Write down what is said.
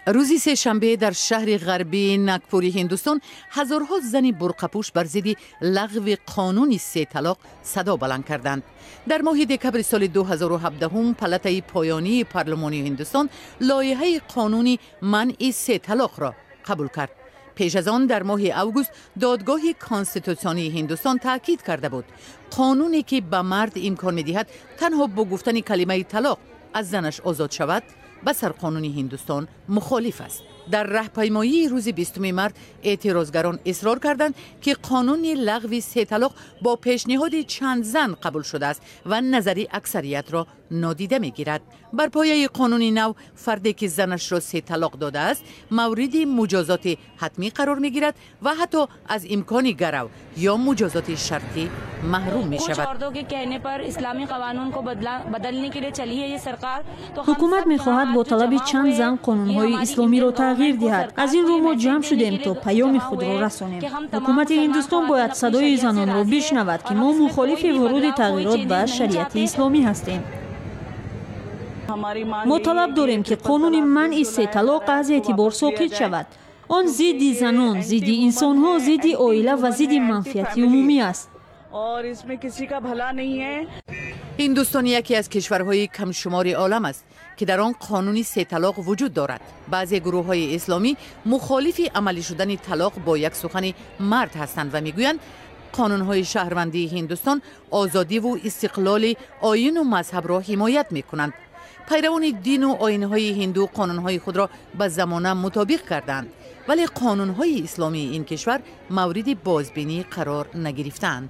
Рӯзи сешанбе дар шаҳри ғарбии Нагпури Ҳиндустон ҳазорҳо зани бурқапӯш бар зидди лағви қонуни се талоқ садо баланд карданд. Дар моҳи декабри соли 2017 палатаи поёнии парлумони Ҳиндустон лоиҳаи қонуни манъи се талоқро қабул кард. Пеш аз он дар моҳи август Додгоҳи Конститутсионии Ҳиндустон таъкид карда буд, қонуне ки ба мард имкон медиҳад танҳо бо гуфтани калимаи талоқ аз занаш озод шавад, ба сарқонуни Ҳиндустон мухолиф аст. Дар раҳпаймоии рӯзи 20-уми март эътирозгарон исрор карданд, ки қонуни лағви се талоқ бо пешниҳоди чанд зан қабул шудааст ва назари аксариятро нодида мегирад. Бар пояи қонуни нав, фарде ки занашро се талоқ додааст, мавриди муҷозоти ҳатмӣ қарор мегирад ва ҳатто аз имкони гарав ё муҷозоти шартӣ маҳрум мешавад. Ҳукумат мехоҳад бо талаби чанд зан қонунҳои исломиро тағйир диҳад. Аз ин рӯ мо ҷамъ шудем, то паёми худро расонем. Ҳукумати Ҳиндустон бояд садои занонро бишнавад, ки мо мухолифи вуруди тағйирот ба шариати исломӣ ҳастем. Мо талаб дорем, ки қонуни манъи се талоқ аз эътибор соқит шавад. Он зидди занон, зидди инсонҳо, зидди оила ва зидди манфиати умумӣ аст. Ҳиндустон яке аз кишварҳои камшумори олам аст, ки дар он қонуни сеталоқ вуҷуд дорад. Баъзе гурӯҳҳои исломӣ мухолифи амалӣ шудани талоқ бо як сухани мард ҳастанд ва мегӯянд, қонунҳои шаҳрвандии Ҳиндустон озодиву истиқлоли оину мазҳабро ҳимоят мекунанд. Пайравони дину оинҳои ҳинду қонунҳои худро ба замона мутобиқ карданд, вале қонунҳои исломии ин кишвар мавриди бозбинӣ қарор нагирифтаанд.